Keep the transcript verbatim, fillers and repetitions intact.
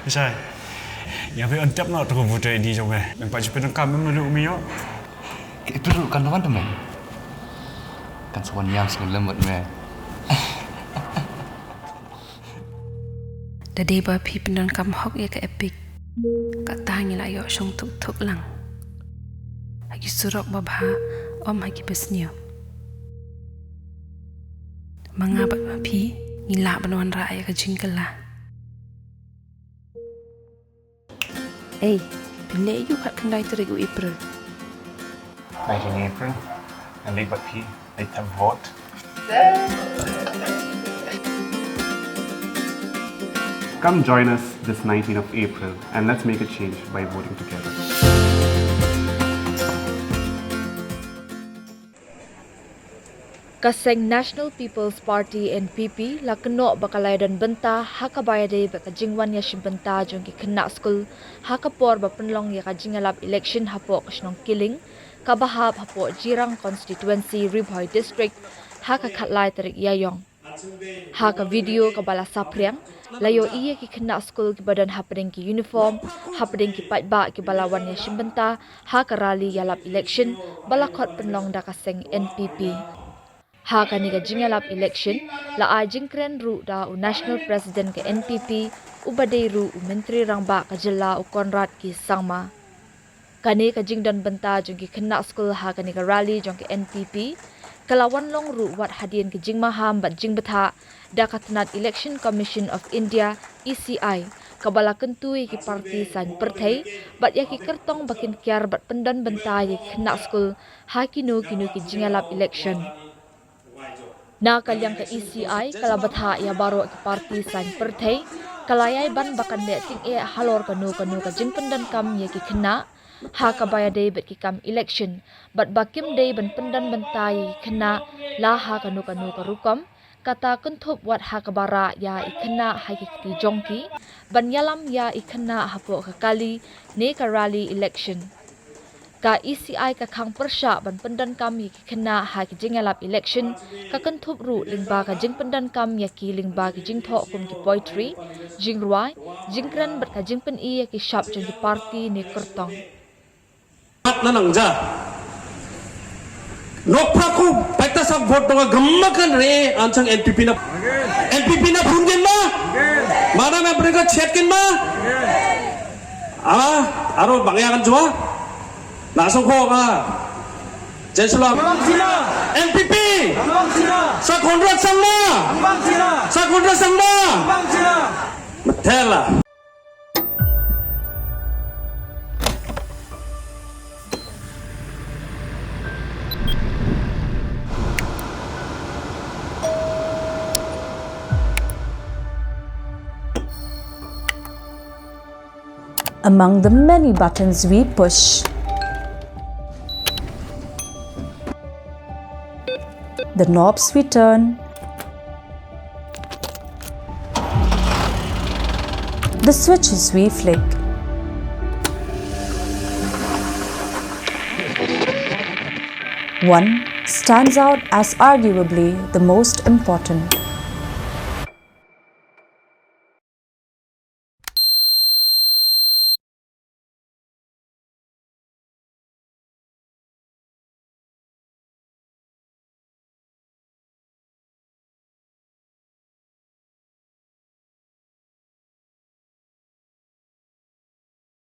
Shai. Ïa phi on tap noh tu ko voter I D jong me. Nang pat ju pyndonkam em na u mi ïoh. Ïa phi ruh kan wan te me. Kan sa wan ïam sngewlem bad me. Da dei ba phi pyndonkam hok ïa ka Epic, kata ngi la ïoh shong thuk thuk lang ha ki surok ba bha, ym ha ki ba sniew. Ma nga bad ma phi ngi lah ban wanrah ïa ka jingkylla. Ei, phin leh aïu kat khyndai tarik u April? Khyndai tarik April, nga leit bad phi, leit thep vote. Come join us this nineteenth of April and let's make a change by voting together. Ka seng National People's Party, N P P, la kynnoh ba ka la ïadon bynta ha kaba ïadei bad ka jingwan ïashim bynta jong ki khynnah skul ha ka por ba pynlong ïa ka jingïalap election hapoh ka shnong Kiling, kaba hap hapoh Jirang Constituency, Ri Bhoi District, ha ka khatlai tarik Ïaïong. Ha ka video kaba la saphriang, la ïohi ïa ki khynnah skul kiba don hapdeng ki uniform, hapdeng ki paidbah kiba la wan ïashim bynta ha ka rally ïalap election ba la khot pynlong da ka seng N P P. Ha kane ka jingïalap election la ai jingkren ruh da u National President ka N P P, uba dei ruh u Myntri Rangbah ka jylla, u Conrad K Sangma. Kane ka jingdon bynta jong ki khynnah skul ha kane ka rally jong ka N P P ka la wan long ruh wat hadien ka jingmaham bad jingbthah da ka tnat Election Commission of India, E C I, kaba la kyntu ïa ki parti saiñ pyrthei bad ïa ki kyrtong ba kin kiar bad pyndon bynta ïa ki khynnah skul ha kino kino ki jingïalap election. Na ka liang ka E C I ka la bthah ïa baroh ki parti saiñ pyrthei, ka la ïai ban ba kan leh tyngeh halor kano kano ka jingpyndonkam ïa ki khynnah ha kaba ïadei bad ki kam election, bad ba kim dei ban pyndon bynta ïa ki khynnah la ha kano kano ka rukom, kata kynthup wat ha kaba rah ïa i khynnah ha ki kti jong ki, ban ïalam ïa i khynnah hapoh ka kali ne ka rally election. Ka E C I ka khang pyrshah ban pyndonkam ïa ki khynnah ha ki jingïalap election, ka kynthup ruh lyngba ka jingpyndonkam ïa ki lyngba ki jingthoh kum ki poetry, jingrwai, jingkren bad ka jingpyni ïa ki shap jong ki parti ne kyrtong. Mat na nang ja. Nokphra ku peta sak vote dong a gam ma kan re an chang N P P na. N P P na phun kin ma. Mana me breka chet kin ma. Ah, aro bang ya kan jua. Na so ko ka. Jai Shillong. N P P. Sa Conrad Sangma. Sa Conrad Sangma. Matela. Among the many buttons we push, the knobs we turn, the switches we flick, one stands out as arguably the most important.